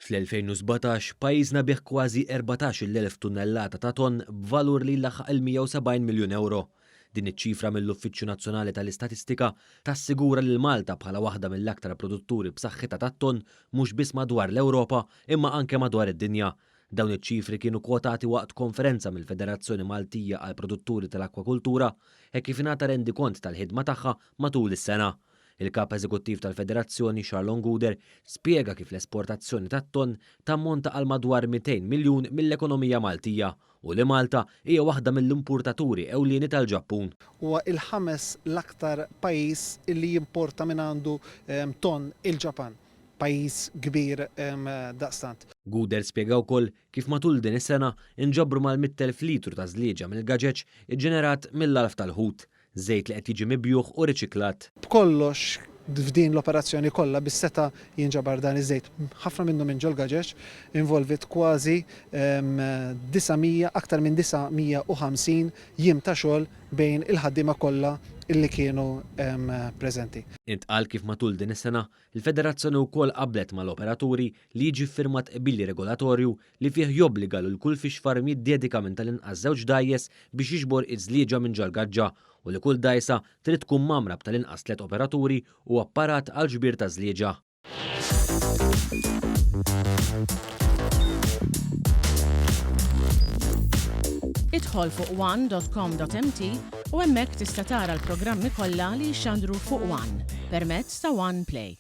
Fl-2017, pajjiżna biegħ kważi 14,000 tunnellata ta' tonn b'valur li jlaħħaq il-170 miljun ewro. Din iċ-ċifra mill-Uffiċċju Nazzjonali tal-Istatistika tassigura lil Malta bħala waħda mill-aktar produtturi b'saħħitha tat-tonn mhux biss madwar l-Ewropa imma anke madwar id-dinja. Dawn iċ-ċifri kienu kwotati waqt konferenza mill-Federazzjoni Maltija għall-Produtturi tal-Akkwakultura hekk kif ingħata rendikont tal-ħidma tagħha matul is-sena. Il-Kap Eżekuttiv tal-Federazzjoni, Charlon Gouder, spjega kif l-esportazzjoni tat-tonn tammonta għal madwar 200 miljun mill-ekonomija Maltija u li Malta hija waħda mill-impurtaturi ewlieni tal-Ġappun. Huwa il-ħames l-aktar pajjiż li jimporta mingħandu tonn il-Ġapan, pajjiż kbir daqstant. Gouder spjega wkoll kif matul din is-sena nġabru mal-100,000 litru ta' żlieġa mill-gaġeġ iġġenerat mill-għalf tal-ħut. Żejt li qed jiġi mibjugħ u riċiklat. B'kollox f'din l-operazzjoni kollha biex seta' jinġabar dan iż-żejt, ħafna minnu minn ġol-gaġeġ, involviet kważi 900, aktar minn 950 jiem ta' xogħol bejn il-ħaddiema kollha li kienu preżenti. Intqal kif matul din is-sena, il-Federazzjoni wkoll qablet mal-operaturi li jiġi ffirmat qbil regolatorju li fih jobbliga lil kull fish farm jiddedika minn tal-inqas żewġ dgħajjes biex jiġbor iż-żlieġa minn ġol-gaġġa u li kull dgħajsa trid tkun mgħammra b'tal-inqas tlett operaturi u apparat għall-ġbir taż-żlieġa. Idħol fuq one.com.mt u hemmhekk tista' tara l-programmi kollha li jixxandru fuq One permezz ta' One Play.